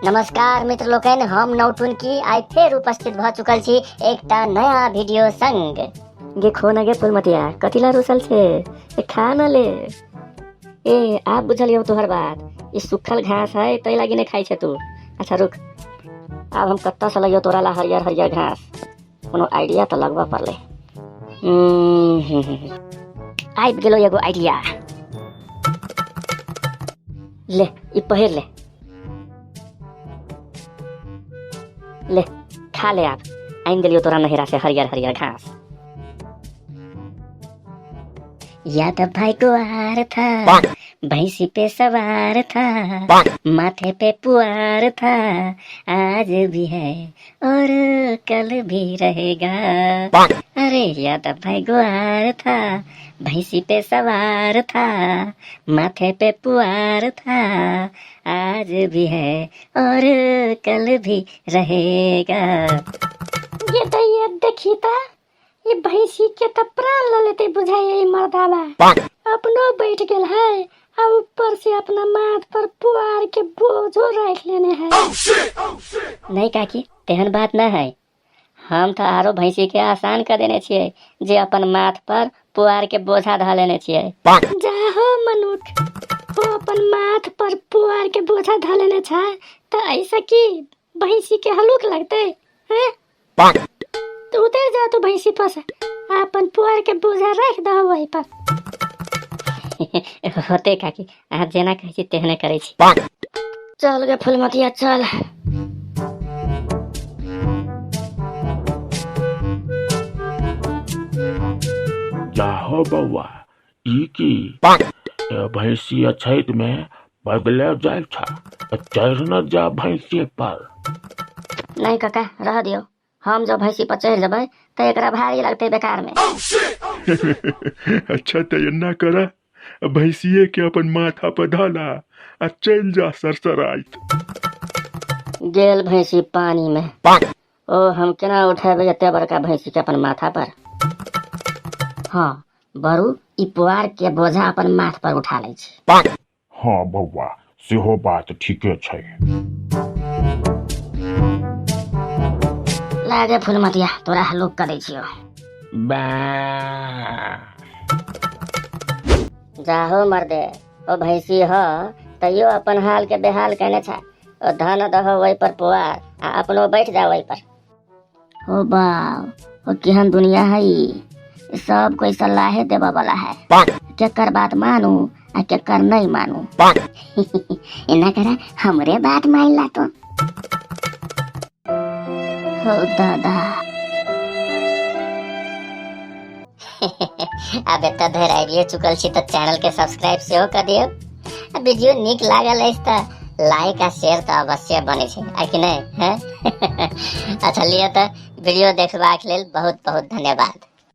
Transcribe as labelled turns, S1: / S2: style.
S1: नमस्कार मित्र लोकनि, हम नौटुन की आइ फेर उपस्थित भऽ चुकल छी एकटा नया वीडियो संग। गे खो न गे फुलमतिया, कथी ला रुसल छे? ए खा न ले। ए आब बुझलियौ तोहर बात, ई सुखल घास है तै लागी नहि खाइ छे तू। अच्छा रुक, आब हम कतऽ से लइयो तोरा ला हरियर हरियर घास? कोनो आइडिया तऽ लगबऽ पड़लै। आबि गेलो एगो आइडिया। ले ई पहिर ले, ले खा ले। आब आनि देलियौ तोरा नहिरा से हरियर हरियर घास। यादव भाई गुआर था, भैंसी पे सवार था, माथे पे पुआर था, आज भी है और कल भी रहेगा। अरे यादव भाई गुआर था, भैंसी पे सवार था, माथे पे पुआर था, आज भी है और कल भी रहेगा। ये तो ये देखी ता, ये भैंसी के तो प्राण ल लेते बुझाइए। ई मर्दावा अपनो बैठ गेल है आ ऊपर से अपना माथ पर पुआर के बोझो राख लेने है। नहीं काकी, तेहन बात न है। हम तो आरो भैंसी के आसान कर देने छियै जे अपन माथ पर पुआर के बोझा धऽ लेने छियै। जाहो मनुख, वो अपन माथ पर पुआर के बोझा धऽ लेने छै तऽ ऐसा की भैंसी के हलुक लगते हैं? तो उतर जा तू भैंसी पर से, अपन पुआर के बोझा रख दहो वही पर। होते काकी, अहाँ जेना कहै छी तेहने करै छी। चल गे फुलमतिया चल।
S2: जाहो बौआ, ई की ए भैंसी अछैत में पैदले जाइ छ, चढ़ न जा भैंसी पर।
S1: नहीं काका, रह दियो। हम जब भैंसी पर चढ़ जेबै तऽ एकरा भारी लगतै बेकार में।
S3: अच्छा तऽ एना कर, भैंसिए के अपन माथा पर धला आ चलि जा सरसराइत।
S1: गेल भैंसी पानी में। ओ हम केना उठेबै एते बड़का भैंसी के अपन माथा पर? हाँ बरू, ई पुआर के बोझा अपन माथ पर उठा लै छी।
S2: हाँ बौआ, सेहो बात ठीके छै।
S1: लागे फुलमतिया, तोरा हल्लुक करै छियो।
S2: बा
S1: जाहो मर्दे, ओ भैंसी ह तैयो अपन हाल के बेहाल केने छै। ओ धन दहो ओहि पर पुआर आ अपनो बैठ जा ओहि पर। ओ बाप, ओ केहन दुनिया है ई। सब कोई सलाहे देबऽ वाला है। केकर बात मानू आ केकर नहीं मानू? एना करा हमरे बात मान ला तो। हो दादा, आब एतऽ धरि आबिए चुकल छी तऽ चैनल के सब्सक्राइब सेहो कऽ दियौ आ वीडियो नीक लागल अछि तऽ लाइक आ शेयर तऽ अवश्य बनै छै आ कि नहि? हैं? अच्छा लिअ तऽ वीडियो देखबाक लेल बहुत बहुत धन्यवाद।